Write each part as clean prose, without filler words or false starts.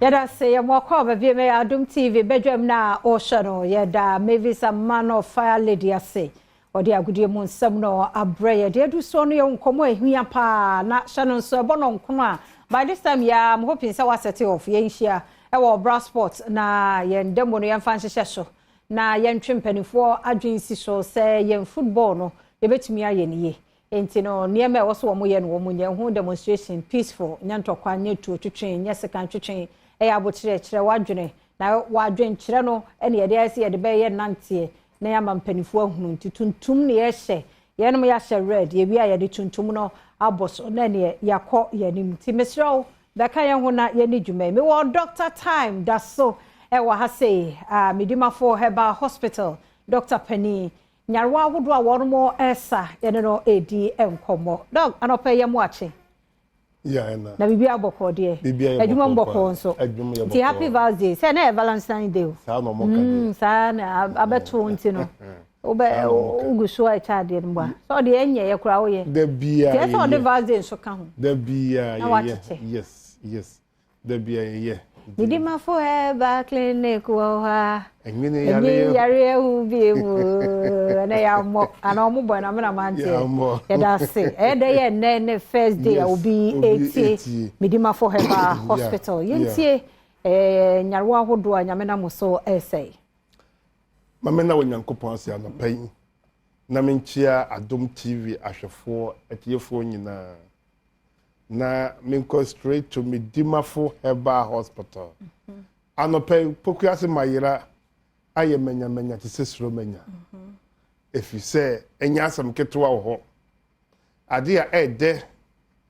Yɛda se yɛ mo akɔ aba bio mɛyɛ Adom TV badwam no a ɔhyɛ no. Yɛda Mavis Amano Fire Lady ase. Ɔde agodie mu nsɛm no abrɛ yɛ. Deɛ adu soɔ no yɛ nkɔmmɔ a ɛhia paa na hyɛ no nso ɛbɔ no nkono a by this time yɛ I'm hoping sɛ wasɛte off yɛnhyia ɛwɔ Ɔbra Sport na yɛn demo no yɛmfa nhyehyɛ so na yɛntwe mpanimfoɔ adwene si so sɛ yɛn football no yɛbɛtumi ayɛ no yie. Nti no nneɛma a ɛwɔ so wɔn yɛ no wɔn nyɛ ho demonstration peaceful, nyɛ ntɔkwa, nyɛ tuo twitwe, nyɛ sekan twitwe, ɛyɛ abokyerɛ kyerɛ wadwene na wadwenkyerɛ no ɛna yɛde ayɛ sɛ yɛde bɛyɛ nanteɛ na yɛama mpanimfoɔ ahunu. Nti tuntum na yɛhyɛ yɛnom, yɛahyɛ red, yɛwie a yɛde tuntum no abɔ so na neɛ yɛakɔ yɛn anim. Nti mesrɛ wo, bɛka yɛn ho na yɛni dwuma yi. Mewɔ Dr Time da so ɛwɔ ha sei a Medimafo Herbal Hospital, Dr Pani nyarewa ahodoɔ a wɔn ɛsa, yɛne no ɛredi nkɔmmɔ. Doc, anɔpɛ yɛ mo akye. Na biribi abɔkɔ deɛ, adwuma mu bɔkɔ nso, nti happy Val's Day. Sɛ na yɛ Valentine Day o. Saa na ɔmo ka deɛ. Saa na abɛto, nti no wobɛ wogu so a ɛkyɛ adeɛ no mu a sɛ ɔde ɛnyɛ yɛ koraa woyɛ. Da biara. Nti ɛsɛ ɔde Val's Day nso ka ho. Da biara. Na wakyekyɛ. Yes, da biara yɛyɛ. Medimafo Herbal Clinic wɔ hɔ a ɛnwene. Ɛnyi yareɛ. Yareɛ ho bie mu ɛnɛ yɛammɔ anaa ɔmo bɔ ɛna mena manteɛ. Yɛammɔ. Yɛda ase. Ɛyɛ dɛ yɛ nnɛ ne first day a obi obi etie etie. Medimafo Herbal Hospital. Yɛntie nyarewa ahodoɔ a Nyame nam so ɛsɛe. Mame na Onyankopɔn ase anɔpa yi na menkyia Adom TV ahwɛfoɔ, atiefoɔ nyinaa na menkɔ straight to Medimafo Herbal Hospital. Anɔpa yi Pokuase mayera ayɛ manyamanya te sɛ suro manya, ɛfiri sɛ ɛnyɛ asɛm ketewa wɔ hɔ. Ade a ɛɛdɛ,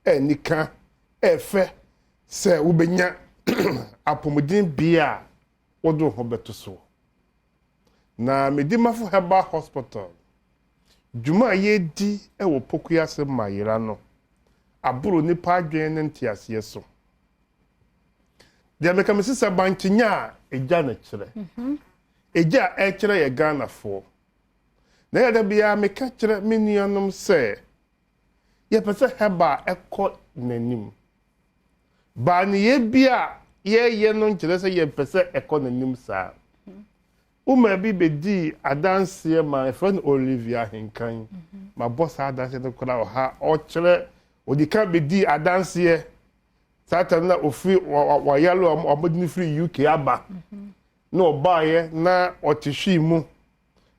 ɛɛnika, ɛɛfɛ sɛ wobɛnya apɔmuden bea a wode wo ho bɛto soɔ. Na Medimafo Herbal Hospital dwuma a yɛdi wɔ Pokuase mayera no aboro nipa adwene ne nteaseɛ so. Deɛ meka me sisa bankyenya a ɛgya no kyerɛ ɛgya a ɛkyerɛ yɛ Ghanafoɔ na yɛda biara meka kyerɛ me nuanom sɛ yɛpɛ sɛ herbal ɛkɔ n'anim. Baaneyɛ bi a yɛyɛ no nkyerɛ sɛ yɛpɛ sɛ ɛkɔ n'anim. Saa woma bi bɛdii adanseɛ ma yɛfrɛ no Olivia Ahenkan. Mabɔ saa adanseɛ no koraa wɔ ha. Ɔkyerɛ ɔdi kan bɛdii adanseɛ saa tam na ofiri wayale a ɔmɔde no firi UK aba na ɔbaeɛ na ɔte hwii mu.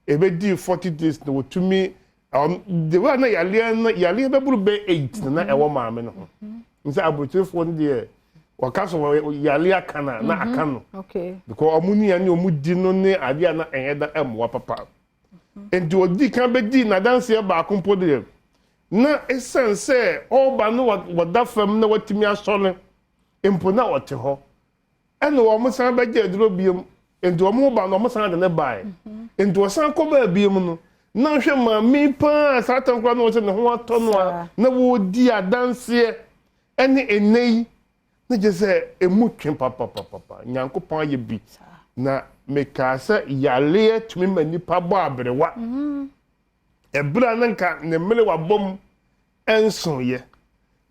Ebɛdii 40 days na wɔtumi de wa na yaleɛ no, yaleɛ bɛboro bɛ eight na ɛwɔ maame no ho. Nsɛ aburokyerefoɔ no deɛ, wɔka so wɔ yaleɛ aka na aka no because ɔmo nua ne ɔmo di no ne adeɛ a na ɛnyɛ da ɛmmoa papa. Nti ɔdi kan bɛdi n'adanseɛ baako mpo deɛ, na esan sɛ ɔreba no wɔda fam na watumi asɔre mpo na ɔte hɔ, ɛna wɔn san bɛgye aduro biom. Nti wɔn ba no, wɔn san de ne baeɛ. Nti wɔsan kɔ baa biom no na hwɛ maame paa saa tam koraa na wɔsɛ ne ho atɔ no a na wɔredi adanseɛ ɛne ɛnɛ yi ne gye sɛ emu twe papapapa. Nyankopɔn ayɛ bi na mekaa sɛ yaleɛ tumi ma nipa bɔ aberewa. Ɛberɛ a na nka ne mmere wabɔ mu ɛnsoeɛ,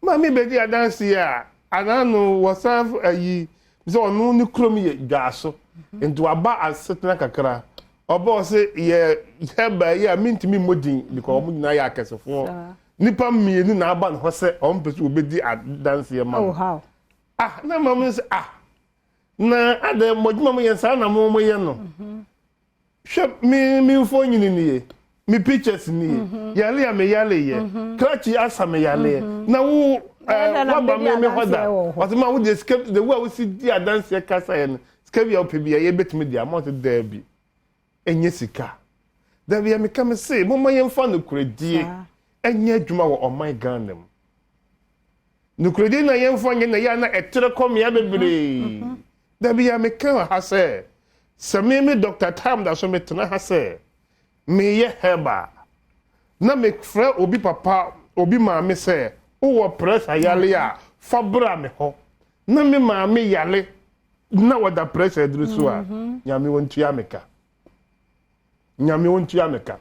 maame bɛdi adanseɛ a anaa no wɔsan ayi sɛ ɔno ne kurom yɛ Dwaaso. Nti waba asetena kakra, ɔbɛ ɔsɛ yɛ hɛba yi a mentumi mmɔ din because ɔmo nyinaa yɛ akɛsefoɔ. Nipa mmienu na aba ne hɔ sɛ ɔmo pɛ sɛ wɔbɛdi adanseɛ ma no. Oh, how? Ah, na maame sɛ, ah, na adɛ mɔdwuma mo yɛ saa na mo yɛ no. Hwɛ me mfonyini nie, me pictures nie, yale a me yale yɛ krakye asa me yaleɛ na wo Ɛna na waba mbɛdi me hɔ da. Adanseɛ wɔ hɔ. Ɔsɛ ma wo deɛ sika de wo a wosi di adanseɛ kasa yɛ no, sika bi a wopɛ bi a yɛbɛtumi de ama. Ɔsɛ daabi, ɛnyɛ sika. Daabi a meka me se momma yɛmfa nokoradie ɛnyɛ adwuma wɔ ɔman Ghana mu. Nokoradie na yɛmfa nyɛ na yɛ a na ɛterɛ kɔ mmea bebree. Dabi a meka wɔ ha sɛ me Dr Time da so metena ha sɛ meyɛ herbal na mefrɛ obi papa, obi maame sɛ wowɔ pressure yale a, fa bra me hɔ na me maame yale na wɔda pressure aduru so a, Nyame wɔntua me ka. Nyame wɔntua me ka.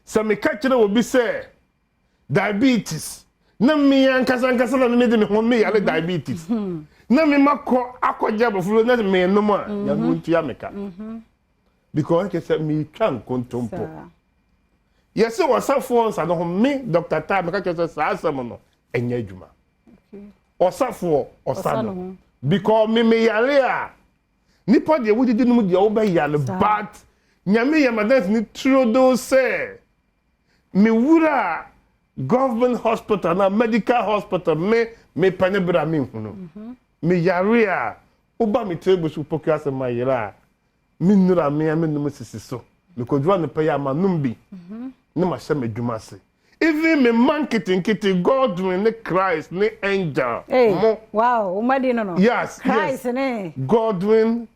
Sɛ meka kyerɛ obi sɛ diabetes na mmea ankasa ankasa na mede me ho meyare diabetes. Na me ma kɔ akɔgye abɔfra na menom a, Nyame ntua me ka. Because kyerɛ sɛ metwa nkontompo. Yɛse ɔsafoɔ nsa no ho me Dr. Taa meka kyerɛ sɛ saa asɛm no ɛnyɛ adwuma. Ɔsafoɔ ɔsa no. Because me meyare a nipa deɛ wodidi nom deɛ wobɛyare but Nyame yɛ madanse ne turodoo sɛ me wura government hospital na medical hospital me mepɛ ne berɛ a menhunu. Meyare a woba me table so pokua sɛ mayere a Me nnuru a me ara menom sisi so. Mekoduru anɔpa yi a manom bi na mahyɛ m'adwuma ase. Even me mma nketenkete, Godwin ne Christ ne Angel Hey, mo. wow, wo mma din no no? Yes, Christ yes. ne. Godwin,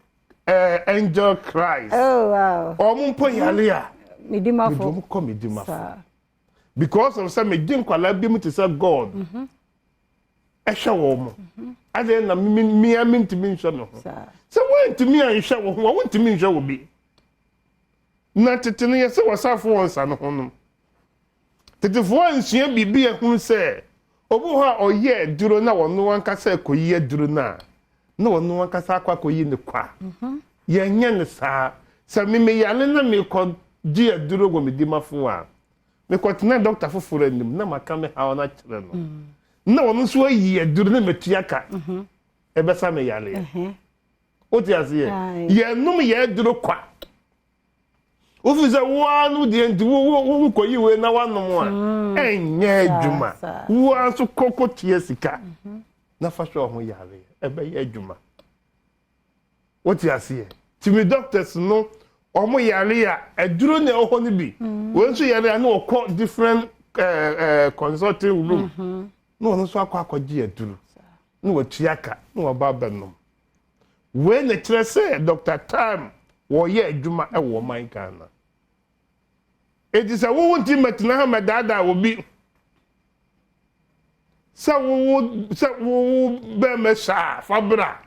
eh, Angel Christ. Oh, wow. Wɔn mpo yare a. Medimafo. Mede wɔn kɔ Medimafo. Saa. Because of sɛ megye nkwadaa bi mu te sɛ God. Ɛhwɛ wɔn mo. Adɛn na mmea mentumi nhwɛ me ho. Sɛ woantumi anhwɛ wo ho a wontumi nhwɛ wo bi. Na tete no yɛ sɛ wɔsafo wɔn nsa no ho no. Tetefoɔ ansua biribi ahunu sɛ obi hɔ a ɔyɛ aduro na ɔno ankasa akɔyi aduro no a na ɔno ankasa akɔ akɔyi ne kwa. Yɛnyɛ no saa. Sɛ me meyare na mekɔ gye aduro wɔ me dimafo a, mekɔtena dɔkta foforɔ anim na maka me haw no akyerɛ no. Na ɔno nso ayi aduro na matua ka. Ɛbɛsa me yareɛ. Wote aseɛ? Yɛnom yɛn aduro kwa. Wofi sɛ wo ara no deɛ nti wo wo wo kɔyi wei na woanom a, ɛnyɛ adwuma. Wo ara nso kɔ kɔtua sika na fa hwɛ wo ho yareɛ. Ɛbɛyɛ adwuma. Wote aseɛ? Tumi doctors no wɔn yare a aduro na ɛwɔ hɔ no bi. Mm. Wɔn nso yare a na wɔkɔ different ɛɛ eh, ɛɛ eh, consulting room. Mm-hmm. Na wɔn nso akɔ akɔgye aduro. Na wɔatua ka na wɔaba abɛnom. Wei na kyerɛ sɛ Dr. Time wɔyɛ adwuma wɔ ɔman Ghana. Eti sɛ wowo nti mɛtena ha mɛdaadaa obi. Sɛ wowo sɛ wowo bɛrima hyɛ a fa bra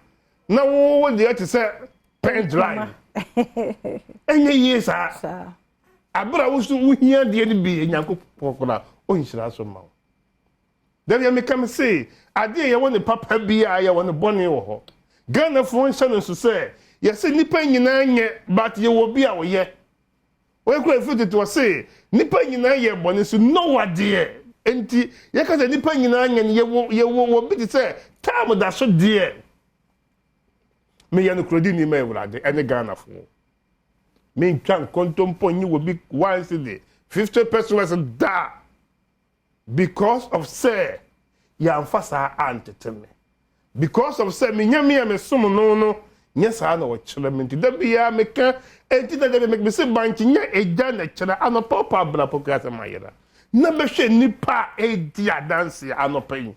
na wowo deɛ te sɛ pen drive. Ɛnyɛ yie saa. Abere a woso wohia deɛ no bi Nyankopɔn koraa ɔnhyira so ma wo. Dabi a meka me se adeɛ a yɛwɔ ne papa biara yɛwɔ ne bɔne wɔ hɔ. Ghanafoɔ nhyɛ no nso sɛ yɛse nnipa nyinaa nyɛ but yɛwɔ bi a ɔyɛ. Wei kura ɛfiri tete ɔse nnipa nyinaa yɛ bɔne so Noah deɛ nti yɛka sɛ nnipa nyinaa nyɛ no yɛwɔ yɛwɔ wɔ bi te sɛ time da so deɛ meyɛ no kurodini ma awurade ɛne Ghanafoɔ mentwa nkontompo nye wɔ bi one cedi 50 pesos da. Because of sɛ yɛamfa saa antete me. Because of sɛ me Nyame a mesom no no nyɛ saa na ɔkyerɛ me nti da biara meka enti na da bi mese bankye nyɛ egya na ɛkyerɛ anɔpa ɔpa abena pokua sɛ mayera na bɛhwɛ nnipa a ɛredi adanseɛ anɔpa yi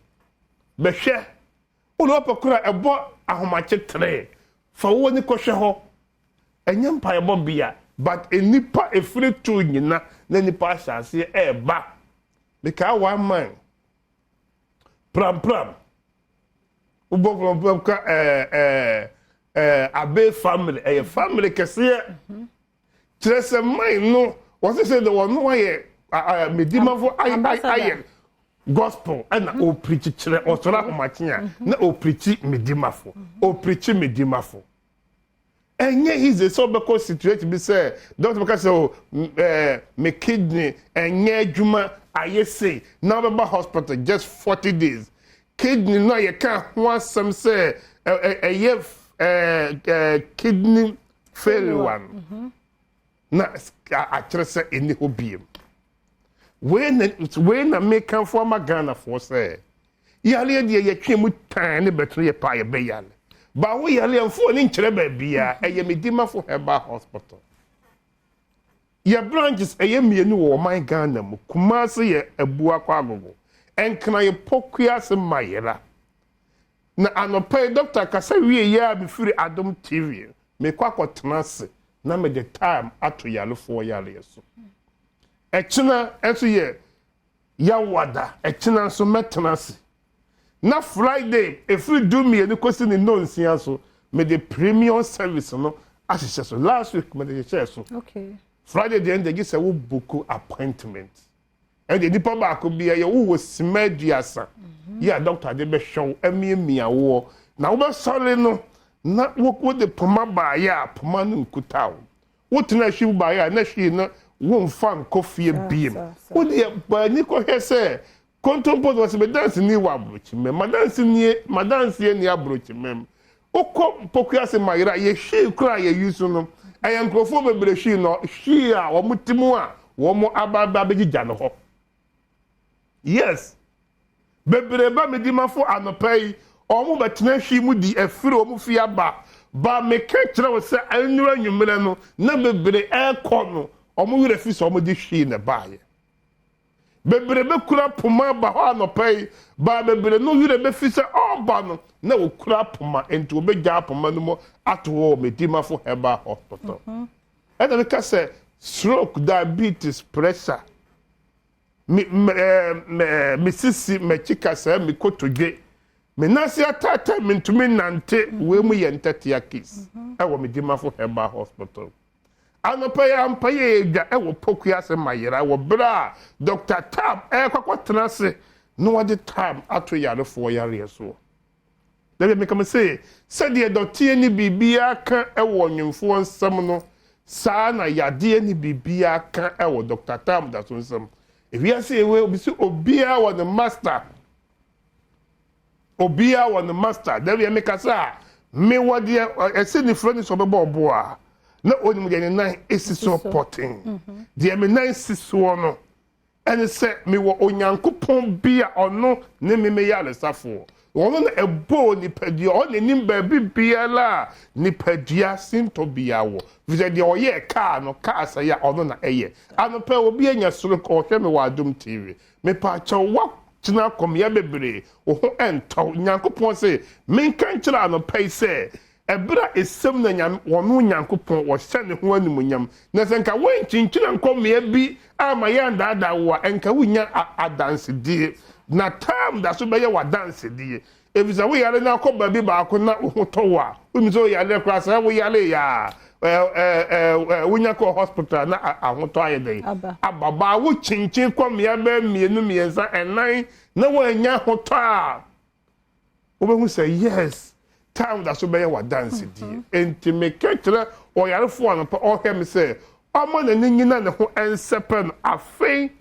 bɛhwɛ wode ɔpɛ koro a ɛbɔ ahomakye tere fa wo ani kɔhwɛ hɔ ɛnyɛ mpaebɔ bea but nnipa ɛfiri to nyina na nnipa ahyɛ aseɛ ɛreba mekaa one man prampram wobɔ prampram ka ɛɛ ɛɛ ɛɛ abe family ɛyɛ family kɛseɛ kyerɛ sɛ man no wɔsɛ sɛ de wɔn ayɛ medimafo ayɛ gospel ɛna ɔpirikyi kyerɛ ɔsɔrɔ ahomakye a na ɔpirikyi medimafo ɔpirikyi medimafo. Ɛnyɛ easy sɛ wobɛkɔ situation bi sɛ doctor bɛka sɛ o ɛɛ me kidney ɛnyɛ adwuma ayɛ sei na wobɛba hospital just 40 days kidney no a yɛka ho asɛm sɛ ɛyɛ ɛɛ kidney failure no mhm. na akyerɛ sɛ ɛni hɔ biem wei na wei na mekamfo ama Ghanafoɔ sɛ yareɛ deɛ yɛtwe mu tan ne bɛtene yɛ paa yɛbɛyare ba wo yareɛ mfo ani nkyerɛ baabiara ɛyɛ Medimafo Herbal Hospital yɛ branches ɛyɛ mmienu wɔ ɔman Ghana mu Kumase yɛ Abuakɔ Agogo Nkran yɛ Pokuase Mayera Na anɔpa yi dɔkta kasa wieeɛ a mefiri Adom TV mekɔ akɔtena ase na mede time ato yarefoɔ yareɛ so. Ɛkyena nso yɛ Yawada, ɛkyena nso mɛtena ase. Na Friday ɛfiri 12 kɔsi ne nnɔnsia so mede premium service no ahyehyɛ so. Last week mede hyehyɛɛ so. Okay. Friday deɛ ɛnde gye sɛ wo book appointment. Ɛnde nipa baako bi ɛyɛ wowɔ sima 30 yɛ a dɔkta de bɛhwɛ wo amiamia woɔ. Na wobɛsɔre no na wode poma baeɛ a, poma no nkuta wo. Wotena hwi mu baeɛ a, na hwii no womfa nkɔ fie biem. Wodeɛ bɔ ani kɔhwɛ sɛ kontompo no wɔse me danseni wɔ aburokyimam. M'adansenie, m'adanseɛ nni aburokyimam. Wokɔ Pokuase Mayera, yɛ hwii koraa a yɛ use no, ɛyɛ nkurɔfoɔ bebree hwii no, hwii a wɔn te mu a wɔn aba aba abɛgyigya no hɔ. Yes. Bebree ba me dimafo anɔpa yi, wɔn bɛtena hwi mu di afiri wɔn fie aba. Ba meka kyerɛ wo sɛ nnora anwummerɛ no, na bebree ɛrekɔ no, wɔn werɛ fi sɛ wɔn de hwii na ɛbaeɛ. Bebree bɛkura poma aba hɔ anɔpa yi, ba bebree no werɛ bɛfi sɛ ɔreba no na wɔkura poma, nti wɔbɛgyaa poma no mu ato hɔ wɔ Medimafo Herbal Hospital. Ɛna meka sɛ stroke, diabetes, pressure, me, me, eh, me, eh, me sisi, m'akyi kasɛɛ, me kotodwe, me nan ase ataataa, mentumi nnante, wei mu yɛ ntɛtea case ɛwɔ Medimafo Herbal Hospital. Anɔpa yi ampa yɛyɛ dwa wɔ Pokuase Mayera wɔ berɛ a Dɔkta Tam ɛrekɔ akɔtena ase na wɔde Tam ato yarefoɔ yareɛ soɔ. Dabi meka me se, sɛdeɛ dɔteɛ ne biribiara ka wɔ ɔnwemfoɔ nsam no, saa na yadeɛ ne biribiara ka wɔ Dɔkta Tam da so nsam. Ewiase ewe obi se obiara wɔ ne master. Obiara wɔ ne master. Dabi meka sɛ a, mewɔ deɛ ɛsɛ nifura ni sɛ ɔbɛbɔ ɔbo a, na onim deɛ ne nan esi soɔ pɔten. Deɛ me nan si soɔ no, ɛne sɛ mewɔ Onyankopɔn bi a ɔno ne me me yaresafoɔ. Ɔno na ɛbɔɔ nipadua, ɔno na ɛnim baabi biara a nipadua sintɔ biara wɔ. Firi sɛ deɛ ɔyɛɛ kaa no, kaa sɛe a ɔno na ɛyɛ. Anɔpa yi obi anya stroke, ɔhwɛ me wɔ Adom TV. Mepaakyɛw, woatena kɔmea bebree, wo ho ɛntɔ wo. Nyankopɔn se menka nkyerɛ anɔpa yi sɛ, Ɛberɛ a esiam na Nyame, ɔno Nyankopɔn, ɔhyɛ ne ho animuonyam. Na sɛ nka woankyinkyin ankɔ mmea bi amma yɛandaadaa wo a, nka wunnya a, adansedie. Na tam da so bɛyɛ w'adansedie. Ɛfiri sɛ woyare na akɔ baabi baako na wo ho tɔ wo a, wonim sɛ woyareɛ koraa, sɛ woyareeɛ a, ɛ, ɛ, ɛ, ɛ, wonya kɔɔ hospital a na a, ahotɔ ayɛ dɛn? Aba. Aba. Baa wokyinkyin kɔ mmea bɛyɛ mmienu, mmiɛnsa, ɛnan na woannya ahotɔ a, wobɛhu sɛ yes time da so bɛyɛ w'adansedie. Enti meka kyerɛ ɔyarefoɔ anɔpa ɔhwɛ me sɛ ɔma n'ani nyina ne ho nsɛpɛ no afei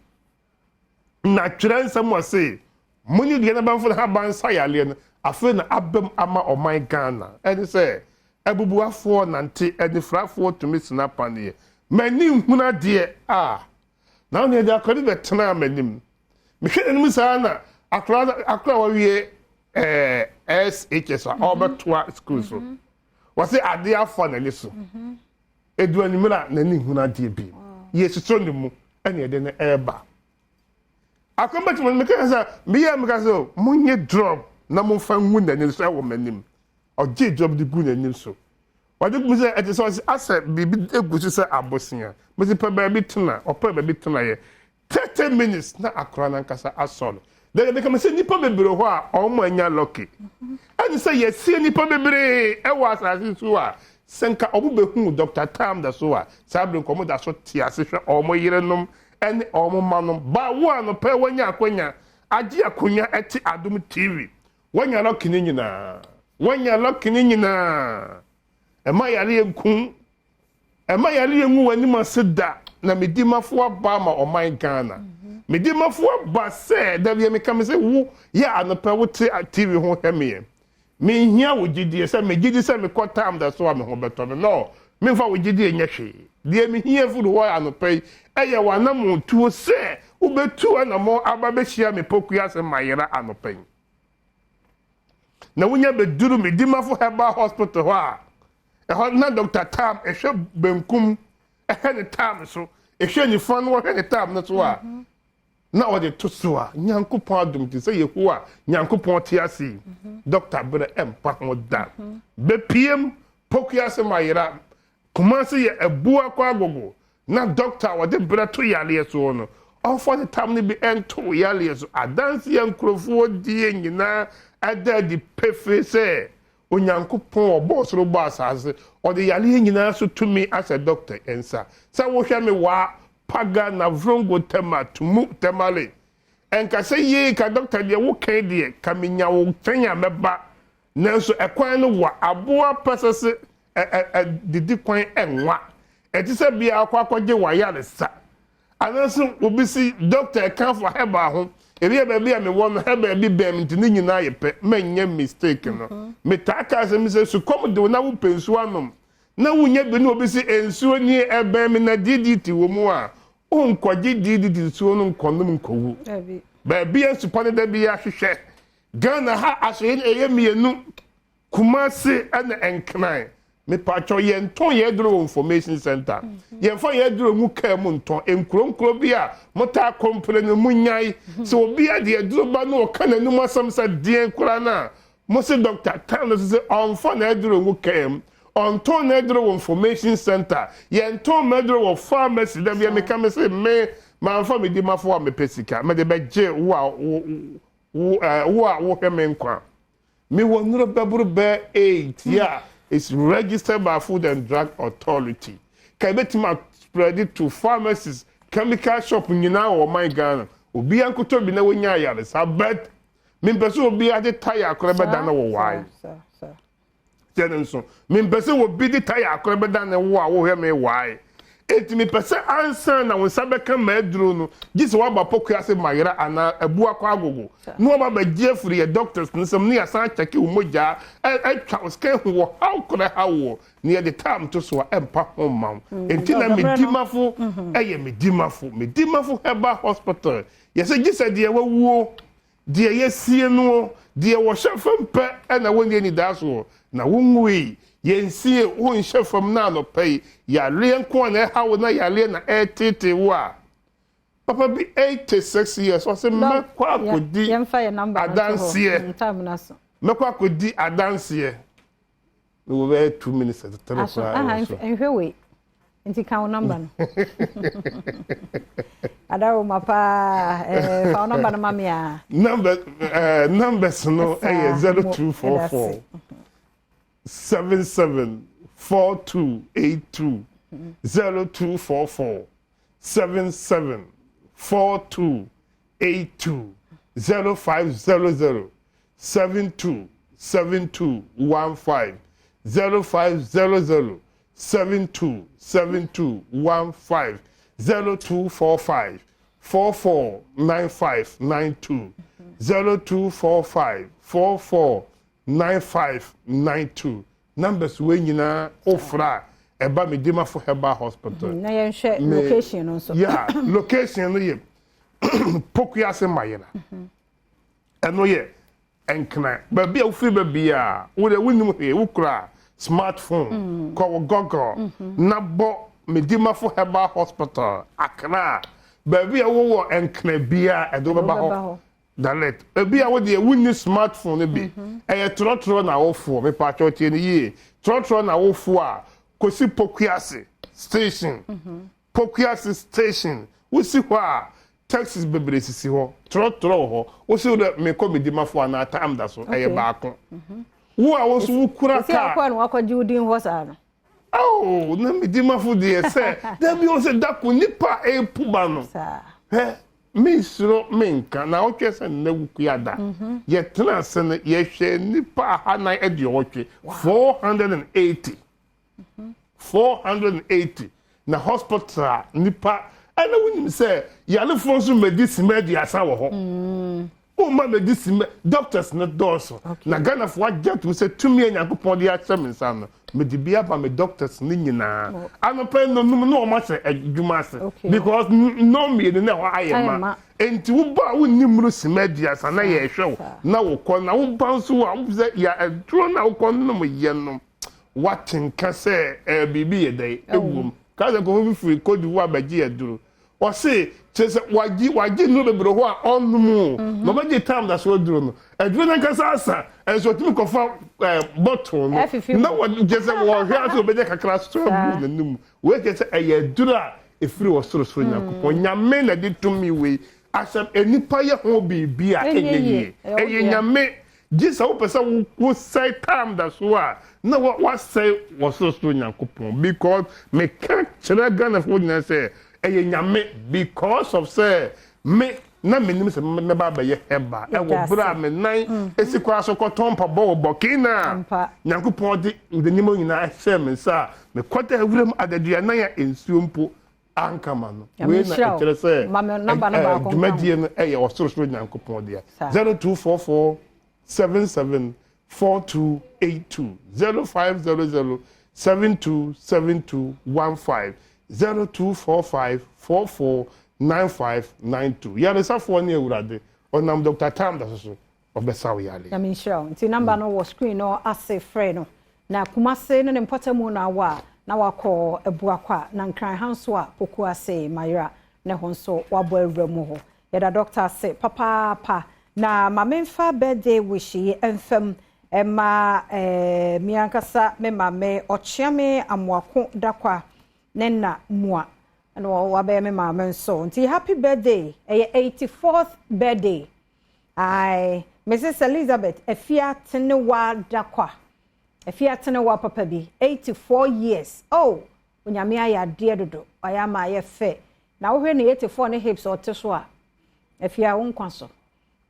na twerɛ nsɛm wɔ se monyi deɛ n'abamfo no haban nsa yareɛ no afei na abam ama ɔman Ghana ɛne sɛ abubuafoɔ nante anifirafoɔ tumi sena paneɛ m'ani nhunu adeɛ a Na ɔne ɛde akwadaa bi bɛtenaa m'anim. Mehwɛ n'anim saa na akwadaa no akwadaa a wawie ɛɛ eh, SHS a ɔrebɛtoa sukuu so. Mhm. Wɔsi adeɛ afa n'ani so. Mhm. Edu anwummerɛ a n'ani nhunu adeɛ bi. Yɛsosɔ ne mu ɛna ɛde no ɛreba. Akwadaa bɛtumi meka sɛ meyɛ meka sɛ monyɛ drop na momfa ngu n'ani so ɛwɔ m'anim. Ɔgyee drop de gu n'anim so. Ɔde gu sɛ ɛte sɛ ɔse asɛ biribi egu so sɛ abosea. Mese pɛ baabi tena. Ɔpɛɛ baabi tenaeɛ. 30 minutes na akwadaa no ankasa asɔre. Dabi meka mese nnipa bebree wɔ hɔ a wɔn anya lucky. Ɛne sɛ yɛasie nnipa bebree ɛwɔ asase so a sɛ nka wɔn bɛhuu Doctor Tam da so a saa bere nka wɔn da so te ase hwɛ wɔn yerenom ɛne wɔn mma nom. Ba wo anɔpa yi wanya akwanya agye akonwa ɛte Adom TV. Wanya lucky ne nyinaa. Wanya lucky ne nyinaa. Ɛma yareɛ nku. Ɛma yareɛ ngu w'anim ase da. Na medi mafo aba ama ɔman Ghana. Medi mafo aba sɛ da bia meka me sɛ wo yɛ anɔpɛ wote TV ho hwɛ meɛ. Menhia wo gyidie sɛ megye di sɛ mekɔ tam da so a me ho bɛtɔ me. No, memfa wo gyidie nyɛ hwee. Deɛ mehia firi hɔ anɔpa yi ɛyɛ w'anammɔntuo sɛ wobɛtu anammɔn aba bɛhyia me Pokuase Mayera anɔpa yi. Na wonya bɛduru Medimafo Herbal Hospital hɔ a, ɛhɔ na Dr. Tam ɛhwɛ benkum ɛhwɛ ne tam so, ɛhwɛ nifa no wɔhwɛ ne tam no so a, na ɔde to so a, Nyankopɔn adom te sɛ Yehowa Nyankopɔn te ase yi, Dɔkta berɛ ɛmpa ho da. Bɛpiem Pokuase Mayera Kumasi yɛ abua kɔ agogo na dɔkta a ɔde berɛ to yareɛ soɔ no, ɔmfa ne tam no bi nto wo yareɛ so. Adanseɛ a nkurɔfoɔ die nyinaa da adi pefee sɛ Onyankopɔn a ɔbɔɔ soro bɔɔ asaase, ɔde yareɛ nyinaa so tumi ahyɛ dɔkta nsa. Sɛ wohwɛ me waa, Paga, Navrongo, Tema, Tumu, Tamale, ɛnka sɛ yei ka dɔkta deɛ woka yi deɛ, ka menya wo nkyɛn a mɛba. Nanso ɛkwan no wa, aboa pɛsɛse ɛ ɛ ɛ didi kwan ɛnwa. Ɛte sɛ bia akɔ akɔgye w'ayaresa. Anaasɛ obi si doctor ɛka fa herbal ho, ebi a baabi a mewɔ no herbal bi bɛn me nti ne nyinaa yɛ pɛ. Mɛnyɛ mistake no. Metaa ka asɛm bi sɛ sukɔm de wo na wopɛ nsuo anom na wonya bi na obi si nsuo nie ɛbɛn me na DDT wɔ mu a, wonkɔgye DDT nsuo no nkɔnom nkɔwu. Baabi a nsupa no da bi ahwehwɛ. Ghana ha asoɛe no ɛyɛ mmienu, Kumasi ɛna Nkran. Mepatwɔ yɛntɔn yɛn aduro wɔ information center. Yɛnfa yɛn aduro ngu kaa mu ntɔn. Nkuro nkuro bi a motaa kɔmpere no monyae. Sɛ obi de aduro ba na ɔka n'anum asɛm sɛ deɛn koraa no a, mose doctor tan no so sɛ ɔnfa n'aduro ngu kaa mu. Ɔntɔn n'aduro wɔ information center. Yɛntɔn m'aduro wɔ pharmacy. Da bia meka me se me mamfa me dimafo a mepɛ sika. Mede bɛgye wo a wo wo eh, wo a wohwɛ me nkwa. Mewɔ nnuro bɛboro bɛɛ 8 a is registered by Food and Drug Authority. Ka ebɛtumi a spread it to pharmacies, chemical shop nyinaa wɔ ɔman Ghana. Obiara nkotɔ bi na wonya ayaresa but mempɛ sɛ obiara de tire akora bɛda na wɔwae. Kyɛ no nso, mempɛ sɛ obi de taya akora bɛda ne wo a wohwɛ me wae. Enti mepɛ sɛ ansa na wo nsa bɛka m'aduro no, gye sɛ woaba Pokuase Mayera anaa Abuakwa Agogo na woaba abɛgye afiri yɛ doctors no nsam na yɛasan akyɛke wo mogyaa, atwa wo scan ahu wɔ haw korɔ ɛhaw woɔ, na yɛde time to so a ɛmpa ho mma wo. Enti na me dimafo yɛ me dimafo. Me dimafo Herbal Hospital. Yɛsɛ gye sɛ deɛ wawuo Deɛ yɛasie noɔ, deɛ wɔhyɛ fam pɛ na wɔnni anidasoɔ, na wonwui. Yɛnsie wo nhyɛ fam na anɔpa yi, yareɛ nko ara na ɛha wo na yareɛ na ɛreteetee wo a, papa bi 86 years, ɔse mɛkɔ akɔdi adanseɛ, mɛkɔ akɔdi adanseɛ. Mewɔ bɛyɛ 2 minutes three koraa wɔ so. Nhwɛ wei nti ka wo number no. Adaroma paa, fa wo number no ma me a. Number numbers no ɛyɛ 0244 77 42 82, 0244 77 42 82, 0500 72 72 15, 0500 72 72 15, 0245 44 95 92, 0245 44 95 92. Numbers wei nyinaa wofra a ɛba Medimafo Herbal Hospital. Na yɛnhwɛ location no nso. Yeah, location no yɛ Pokuase Mayera. Ɛno yɛ Nkran. Baabi a wofiri baabi a wode wonim hwee, wokura smartphone, kɔ wɔ Google na bɔ Medimafo Herbal Hospital Accra. Baabi a wowɔ Nkran biara ɛde wobɛba hɔ direct. Ebi a wodeɛ wonni smartphone no bi, ɛyɛ trɔtrɔ na wofoɔ. Mepatwɛ tie no yie, trɔtrɔ na wofoɔ a, kɔsi Pokuase Station. Pokuase Station, wosi hɔ a taxis bebree sisi hɔ, trɔtrɔ wɔ hɔ. Wosi wo dɛ mekɔ Medimafo anaa tam da so, ɛyɛ baako. Wo a wo nso wokura kaa. Esi akɔ na wakɔgye wo din hɔ saa no. Oh, na Medimafo deɛ sɛ dabi wɔn sɛ dako nipa a epu ba no. Hwɛ, mensuro menka na wotwɛ sɛ nnɛ wukua da. Yɛtena ase no yɛhwɛ nipa 480, 480. 480 na hospital a nipa ɛna wonim sɛ yarefoɔ nso mmɛdi sima 30 wɔ hɔ. Woma mmɛdi sima, doctors no dɔɔso. Na Ghanafoɔ agye atom sɛ tumi a Nyankopɔn de ahyɛ me nsa no, mede bi aba me doctors no nyinaa. Anɔpa nnɔnum na wɔn ahyɛ adwuma ase because nnɔn 2 na ɛhɔ ayɛ ma. Nti woba a wonni mmuru sima 30 na yɛrehwɛ wo na wokɔ na woba nso a wofisɛ yɛ aduro na wokɔ nom yɛ no, wate nka sɛ ɛɛ biribi yɛ dɛ ewom kaa sɛ nkɔfo bi firi Cote d'Ivoire bɛgye aduro, ɔse kyerɛ sɛ wagye nnuro bebree hɔ a ɔnnom o, na ɔbɛgye time da so aduro no, aduro no ankasa asa, ɛnso ɔtumi kɔfa bottle no na wɔ kyerɛ sɛ wɔhwɛ ase ɔbɛgye kakra so agu n'anim. Wei kyerɛ sɛ ɛyɛ aduro a ɛfiri wɔ sorosoro Nyankopɔn Nyame na de tumi wei ahyɛ nipa yɛ ho biribi a ɛnyɛ yie. Ɛyɛ Nyame. Gye sɛ wopɛ sɛ wosɛe time da so a na wasɛe wɔ sorosoro Nyankopɔn because meka kyerɛ Ghanafoɔ nyinaa sɛ ɛyɛ Nyame because of sɛ me. Na mennim sɛ mɛba abɛyɛ herbal ɛwɔ berɛ a me nan si kwan so kɔtɔn mpaboa wɔ Burkina a Nyankopɔn de mede nneɛma nyinaa hyɛɛ me nsa a mekɔdaa wuram adaduanan a nsuo mpo anka m'ano. Wei na ɛkyerɛ sɛ dwumadie no yɛ Ɔsorosoro Nyankopɔn dea. 0244 77 4282 0500 7272 15 0245 44 9592 Yaresafoɔ ne Awurade, ɔnam Dɔkta Tam da so so, ɔbɛsa wo yareɛ. Nyame nhyira wo. Nti number no wɔ screen no ase frɛ no. Na Kumase ne ne mpɔtamu na awɔ a na wakɔ Abuakwa na Nkran ha nso a Pokuase Mayera ne hɔ nso wabɔ awura mu hɔ. Yɛda doctor ase papaapa. Na ma menfa birthday wish yi mfam mma me ankasa me maame Ɔkyeame Amoako Dakwa ne nna mua na wabɛyɛ me maame nso nti happy birthday ɛyɛ 84th birthday ae Mrs Elizabeth Afia Tenewa Dakwa Afia Tenewa papa bi 84 years oh Onyame ayɛ adeɛ dodo wayɛ ama ayɛ fɛ na wohwɛ ne 84 ne hips ɔte so a Afia wo nkwa so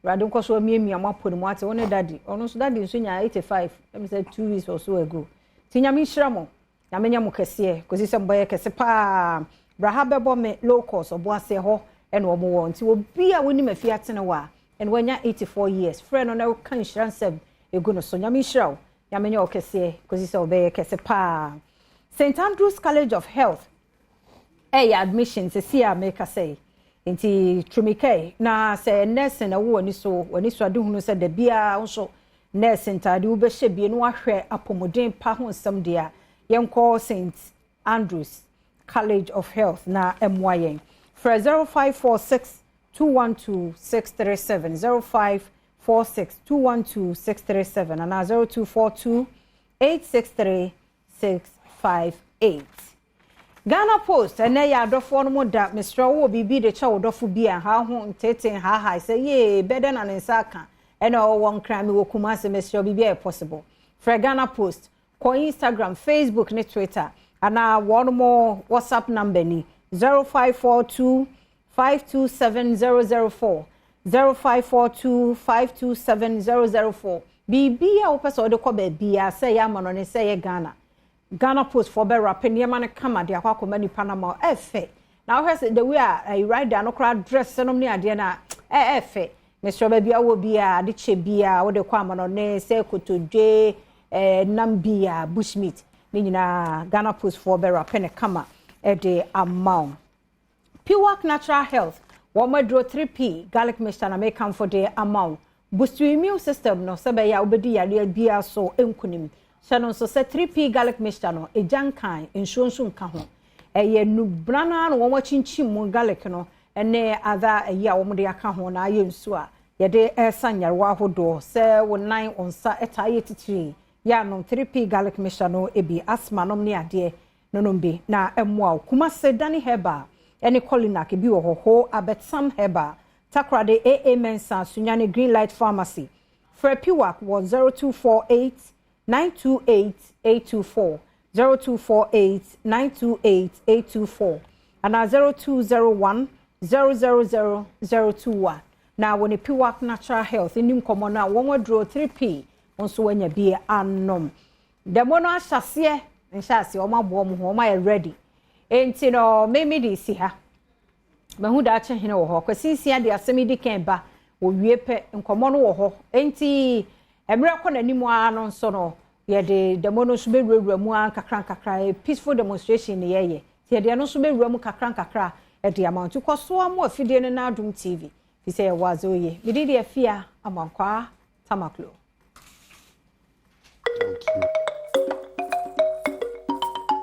Awurade nkɔ so amiamia mo apɔ ne mu ate wo ne daddy ɔno nso daddy nso nyaa 85 ɛmi sɛ 2 weeks or so ago ti Nyame nhyira mo Nyame nyɛ mo kɛseɛ kɔsi sɛ mobɛyɛ kɛse paa. Bra ha bɛbɔ me low cost ɔboaseɛ hɔ ɛna ɔmo wɔ nti obi a wonim afie atene wɔ a ɛna wanya 84 years frɛ no na ka nhyira nsɛm egu no so. Nyame nhyira wo. Nyame nyɛ wo kɛseɛ kɔsi sɛ wobɛyɛ kɛse paa. St Andrews College of Health ɛyɛ admission sɛsi a mekasa yi nti turumika na sɛ nursing na ɛwɔ w'ani so w'ani so adehunu sɛ da biara nso Nurse ntade wobɛhyɛ bie na wahwɛ apɔmuden pa ho nsɛm deɛ a, yɛnkɔ St. Andrews College of Health na ɛmmoa yɛn. Frɛ 0546 212 637, 0546 212 637 anaa 0242 863 658. Ghana Post, ɛnɛ yɛ adɔfoɔ no mo da, mesrɛ wo wɔ biribi de kyɛ wo dɔfo bi a, ha ho ntete nhaahae sɛ yee bɛdɛ na ne nsa aka, ɛna ɔwɔ Nkran, mewɔ Kumasi, mesrɛ wo biribi a yɛ possible. Frɛ Ghana Post, kɔ Instagram, Facebook ne Twitter, anaa wɔn mo WhatsApp number ni 0542 527 004, 0542 527 004. Biribi a wopɛ sɛ wode kɔ baabiara, sɛ ɛyɛ amanɔne, sɛ ɛyɛ Ghana, Ghana post foɔ bɛ wrape nneɛma no kama de akɔ akɔma nipa no ama wo. Ɛfɛ. Na wohwɛ sɛ the way a ɛyi rider no koraa dress nom ne adeɛ no a, ɛ ɛfɛ. Mesrɛ baabi a wowɔ biara, ade kyɛ biara wode kɔ amanɔne, sɛ kotodwe, ɛɛ nam bi a, bush meat, ne nyinaa Ghana post foɔ bɛ wrape no kama de ama wo. Piwak Natural Health, wɔn aduro 3P garlic mixture na mekamfo de ama wo. Boost wo immune system no sɛ ɛbɛyɛ a wobɛdi yareɛ biara so nkunim. Hyɛ no nso sɛ 3P garlic mixture no, egya nkan, nsuo nso nka ho. Ɛyɛ nnubena no ara na wɔakyinkyim mu garlic no ne other ayi a wɔde aka ho na ayɛ nsuo a yɛde resa nyarewa ahodoɔ. Sɛ wo nan, wo nsa taa yɛ titire, yɛ a nom 3P garlic mixture no bi. Asthma nom ne adeɛ no nom bi na ɛmmoa wo. Kumase Dani Herbal ne Colinac bi wɔ hɔ, Ho Abetsam Herbal, Takoradi AA Mensah, Sunyani Green Light Pharmacy. Frɛ Piwak wɔ 0248 928 824, 0248 928 824 anaa 0201 000 021 na wɔne Piwak Natural Health nni nkɔmmɔ no a wɔn aduro 3P wo nso woanya bi anom. Demo no ahyɛaseɛ nhyɛaseɛ wɔn aboa wɔn ho wɔn ayɛ ready enti no me me de si ha mahu daakye hene wɔ hɔ Kwasi Nsia de asɛm yi di kan ba wɔwie pɛ nkɔmmɔ no wɔ hɔ enti mmerɛ kɔ n'anim ara no nso no yɛde demo no nso bɛwurawura mu ara nkakra nkakra peaceful demonstration ne yɛyɛ nti yɛde ɛno nso bɛwura mu kakra nkakra ɛde ama nti kɔ so ara mo afidie no na Adom TV fi sɛ yɛwɔ adze oye mede de afia Amankwaa Tamaklo. Thank you.